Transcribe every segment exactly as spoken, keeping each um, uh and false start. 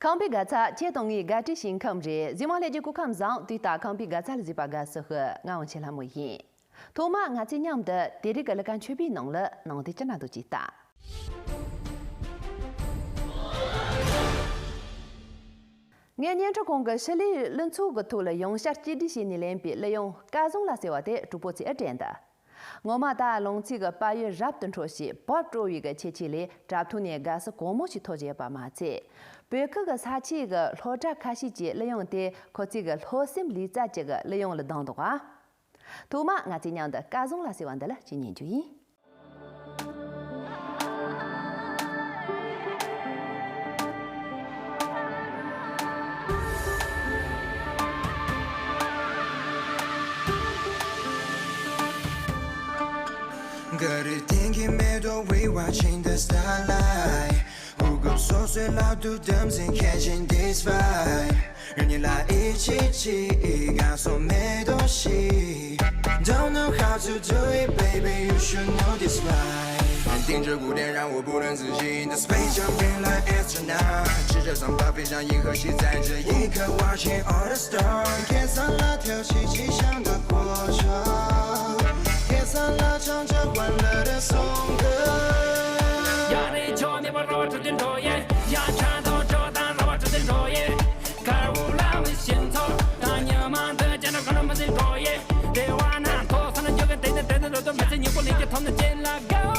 ཁམས་པའི་དགའ་ཚལ་ཁྱེད་དང་ངའི་དགའ་སྤྲོའི་ཞིང་ཁམས་རེད། གཟིགས་མོ་ལྷན་རྒྱས་སྐུ་ཁམས་བཟང་། དུས་ལྟར་ཁམས་པའི་དགའ་ཚལ་ལ་གཟིགས་པ་དགའ་བསུ་ཞུ། ང་དབང་ཆེན་ལྷ་མོ་ཡིན། ཐོག་མར་ང་ཚོས་མཉམ་དུ་དེ་རིང་གི་གླུ་གར་མཆོད་པའི་ནང་ལ་ནང་དེ་ཅི་ན་འདུག་ཅིག་ལྟ། ངས་བརྙན་འཕྲིན་ཁང་གི་ཕྱི་ལོའི་གླུ་ཚིག་གི་ཐོག་ལ་ཡང་བསྐྱར་གཅེས་སྒྲིག་བྱས་ནས་ལེན་པའི་གླུ་དབྱངས་སྐལ་བཟང་ལགས་ཟེར་བ་དེ་གྲོགས་པོ་ཚོས་ཨེ་དྲན་འདུག་ངོ་མ་ད་ལུང་ཚིག་གི་དཔལ་ཡོན་རབ་ཏུ་འཕྲོག་བྱས་པོབ་བྲོ་བའི་གི་ཁྱད་ཆོས་ལས་གྲྭ་ཐོག་ནས་དགའ་བསུ་གང་མང་ཞིག་ཐོབ་བཞག་པ་མ་ཚད། བོད་ཁུལ་གྱི་ས་ཆའི་གི་སློབ་གྲྭ་ཁ་ཤས་ཀྱི་གླུ་དབྱངས་དེ་ཁོ་ཚོའི་གི་སློབ་སེམས་ལུས་རྩལ་གྱི་གི་གླུ་དབྱངས་ལ་ལྡང་འདུག་ཨ། ཐོག་མར་ང་ཚོས་མཉམ་དུ་སྐལ་བཟང་ལགས་ཟེར་བ་འདི་ལ་ཅིག་ཉན་རྒྱུ་ཡིན། Got a thing in middle, we watching the starlight. Who got so sweet, love to them, sing catching this vibe. 愿你来一起起，告诉没东西。Don't know how to do it, baby, you should know this right. 盯着鼓点，让我不能自己。The space jumping like astronaut，吃着三八飞向银河系，在这一刻watching all the stars。天上那条七七响的火车，天上那唱着欢乐的颂歌。 Let's go!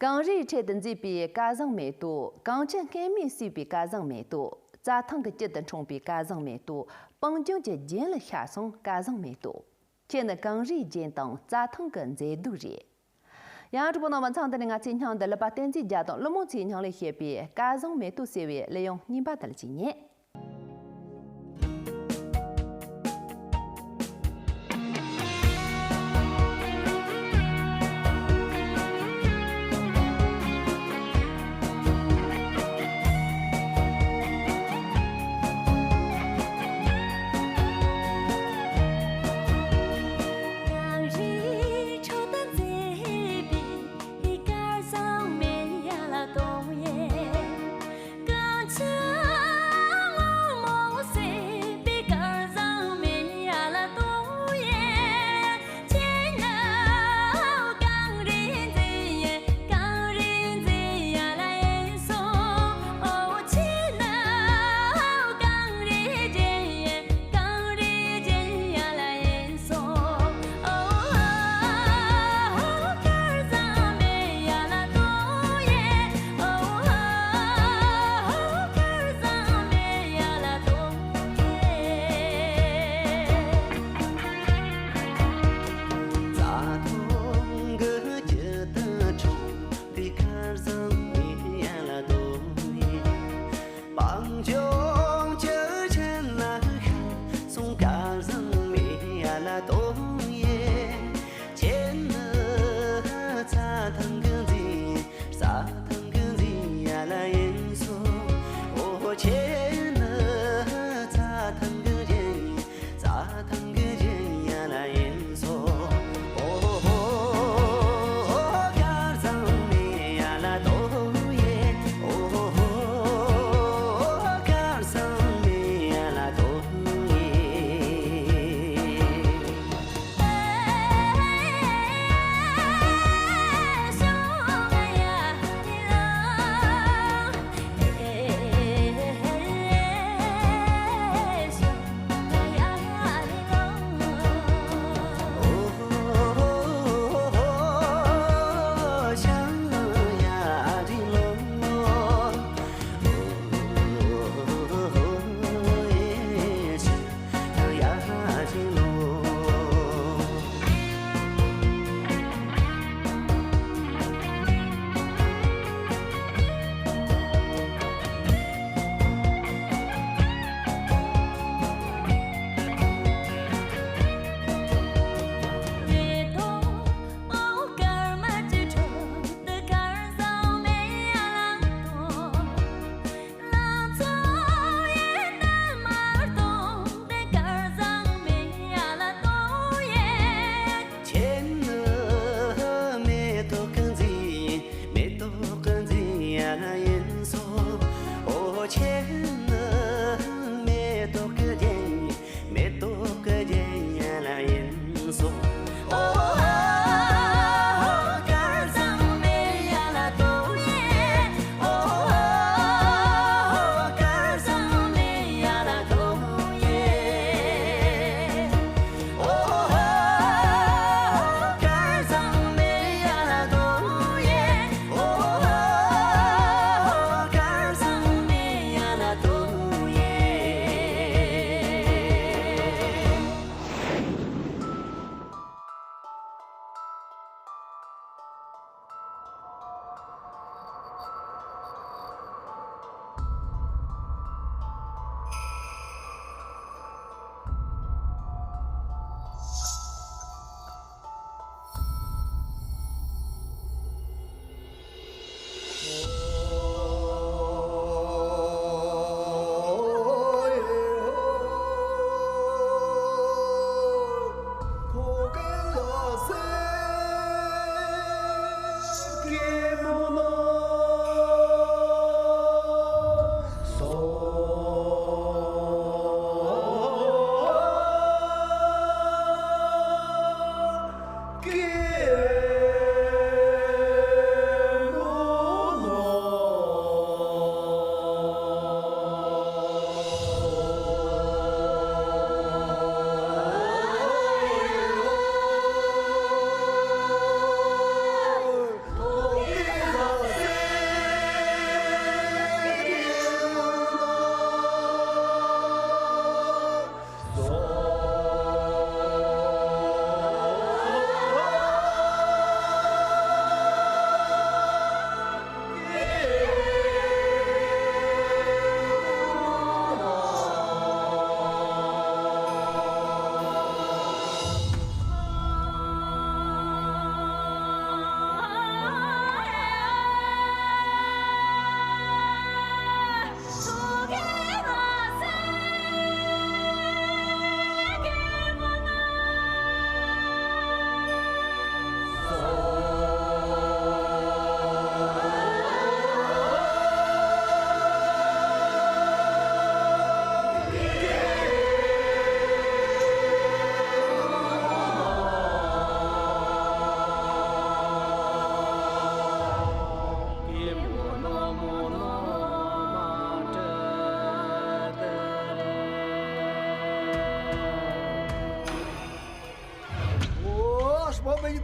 གངས་རིའི་ཁྲོད་དུ་མཛེས་པའི་སྐལ་བཟང་མེ་ཏོག། གངས་ཆུ་སྔོན་མོས་བསུས་པའི་སྐལ་བཟང་མེ་ཏོག། རྩྭ་ཐང་གི་དཀྱིལ་དུ་འཁྲུངས་པའི་སྐལ་བཟང་མེ་ཏོག། སྤང་ལྗོངས་ཀྱི་རྒྱན་ལ་ཤར་སོང་སྐལ་བཟང་མེ་ཏོག། ཁྱེད་ནི་གངས་རིའི་རྒྱན་དང་རྩྭ་ཐང་གི་མཛེས་སྡུག་རེད། ཡང་གྲོགས་པོ་རྣམ་པ། མཚམས་འདི་ནས་ང་ཚོས་སྙིང་འདི་ལ་པ་བསྟན་འཛིན་རྒྱལ་དང་ཀླུ་མོ་མཚོའི་སྙིང་ལས་བཤད་པའི་སྐལ་བཟང་མེ་ཏོག་ཟེར་བའི་གླུ་དབྱངས་རྙིང་པ་དེ་ལ་གཅིག་ཉན།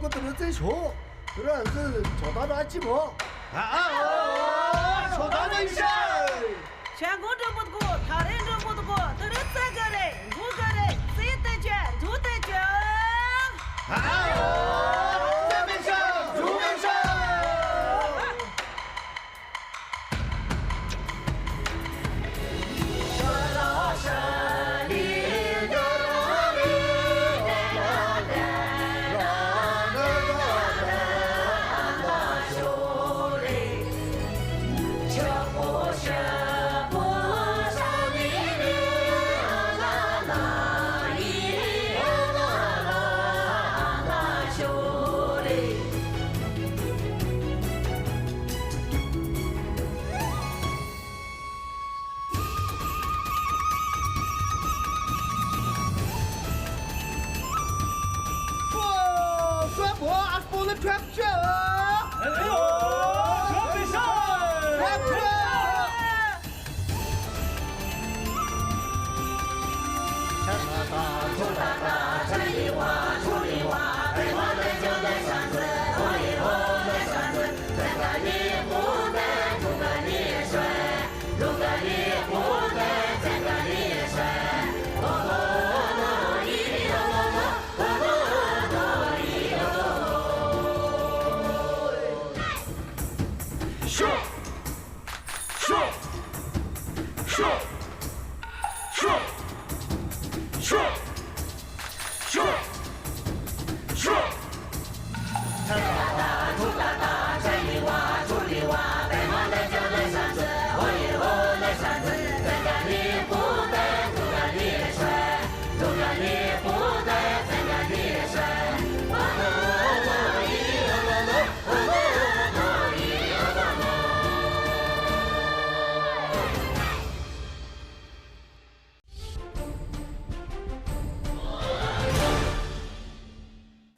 ཀོ་དུ་རུ་ཙེ་ཞོ། དུ་ར་ཙེ་ཆོ་ད་ར་ཅི་མོ། ཨ་ཨ་ཨ། ཆོ་ད་ར་ཤ། ཤ་གོ་འགྲོ་མོ་གོ་ཐ་རེ་འགྲོ་མོ་གོ་དུ་རུ་ཙེ་ག་རེ་གོ་ག་རེ་ཙེ་ཏེ་ཅེ་འགྲོ་ཏེ་ཅེ། ཨ་ཨ་ཨ། ཙེ་མེ་ཤ་འགྲོ་མེ་ཤ།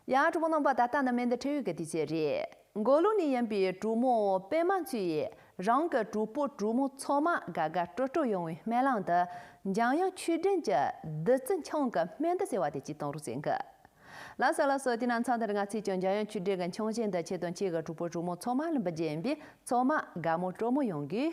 ཡང་གྲོགས་པོ་རྣམ་པ། ད་ལྟ་ནི་མེ་འདི་འཕྲེད་ཡོལ་གྱི་དུས་ཚོད་རེད། མགོ་ལོག་ནས་ཡིན་པའི་གྲོགས་མོ་པད་མ་མཚོས་རང་གི་གྲོགས་པོ་གྲོགས་མོ་ཚང་མ་དགའ་དགའ་སྤྲོ་སྤྲོ་ཡོང་བའི་སྨོན་ལམ་དུ། འཇམ་དབྱངས་ཆོས་སྒྲོན་གྱི་བདུད་རྩི་འཆང་གི་སྨན་འདི་ཟེར་བ་དེ་གཅིག་གཏོང་རོགས་ཟེར་གི། ལགས་སོ་ལགས་སོ། དེ་ན་མཚམས་འདིར་ང་ཚོས་ཀྱང་འཇམ་དབྱངས་ཆོས་སྒྲོན་གྱི་འཆང་ཆེན་འདི་ཁྱེད་དང་ཁྱེད་ཀྱི་གྲོགས་པོ་གྲོགས་མོ་ཚང་མ་ལ་འབུལ་རྒྱུ་ཡིན་པས། ཚང་མ་དགའ་མོ་སྤྲོ་མོ་ཡོང་གི།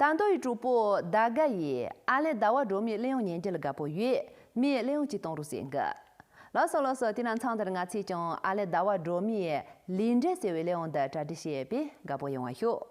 ད་མདོ་ཡི་གྲོགས་པོ་ཟླ་དགའ་ཡིས་ཨ་ལེ་ཟླ་བ་སྒྲོལ་མའི་གླེང་ཡོང་ཉན་རྒྱུ་ལ་དགའ་པོ་ཡོད། མི་གླེང་ཡོང་ཅིག་གཏོང་རོགས་ཟེར་གི། ལགས་སོ་ལགས་སོ། དེ་ན་མཚམས་འདིར་ང་ཚོས་ཀྱང་ཨ་ལེ་ཟླ་བ་སྒྲོལ་མའི་ལུས་འབྲེལ་ཟེར་བའི་གླེང་ཡོང་འདི་གྲ་སྒྲིག་བྱས་ཡོད་པས་དགའ་པོ་ཡོང་བ་ཤོག།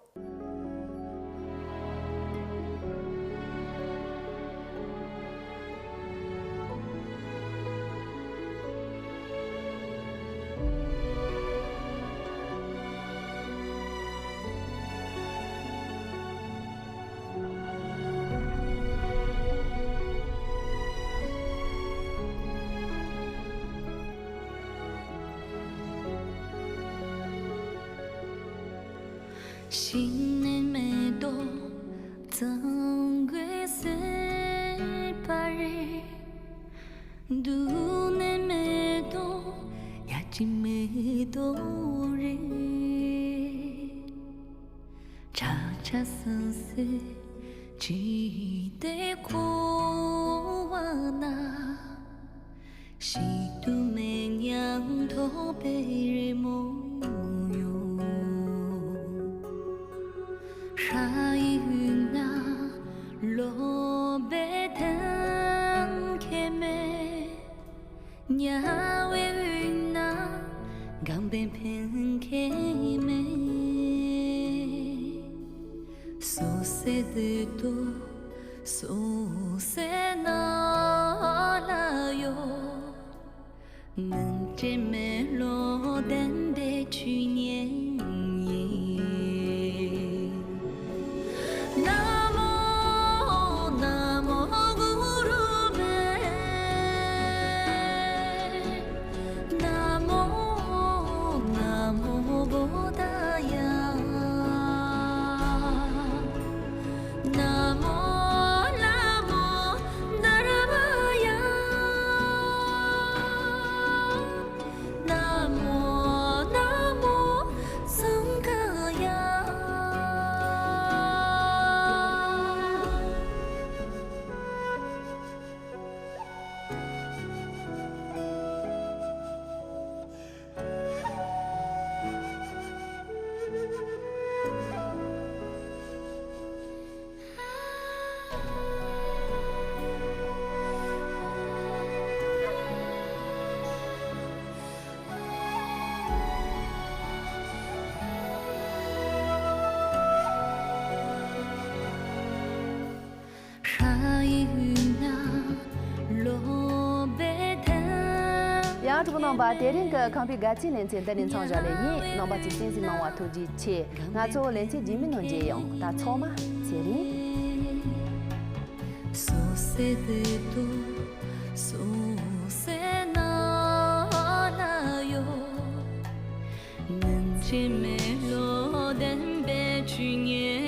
ཤིང་ནི་མེ་ཏོག་གཙང་གོས་ཟེར་བ་རེད། དུག་ནི་མེ་ཏོག་ཡ་གཅིག་མེ་ཏོག་རེད། ཆ་ཆ་སི་སི་ཅི་སྟེ་འཁོར་བ་ན། ཞིག་ཏུ་མེད་མྱང་ཐོག་པའི་རི་མོ་ཡོད། ཧྲ་ཡི་ཡུལ་ན་ལོ་པའི་དོན་ཁྱད་མེད། ཉ་བའི་ཡུལ་ན་གང་པའི་ཕན་ཁྱད་མེད། སོ་སོའི་དུས་དུ་སོ་སོའི་ནང་ལ་ཡོད། མི་འདྲེ་མེ་ལོ་ལྡན་པའི་ཆོས་ཉིད་ཡིན། ན་མོ་ན་མོ་གུ་རུ་མེ། ན་མོ་ན་མོ་བོ་དྷ་ཡ། ན་མོ་ན་མོ་དྷརྨ་ཡ། ན་མོ་ན་མོ་སངས་རྒྱས། ཡང་གྲོགས་པོ་རྣམ་པ། དེ་རིང་གི་ཁམས་པའི་དགའ་ཚལ་ལེ་ཚན་འདི་ནས་མཚམས་བཞག་ལེ་ཡིན། རྣམ་པ་ཚོས་གསན་གཟིགས་གནང་བ་ཐུགས་རྗེ་ཆེ། ང་ཚོ་ལེ་ཚན་རྗེས་མའི་ནང་མཇལ་ཡོང་། ད་ཚང་མ་ཚེ་རིང་། སོ་སོའི་དུས་དུ་སོ་སོའི་ནང་ལ་ཡོད། མི་འདྲེ་མེ་ལོ་ལྡན་པའི་ཆོས་ཉིད།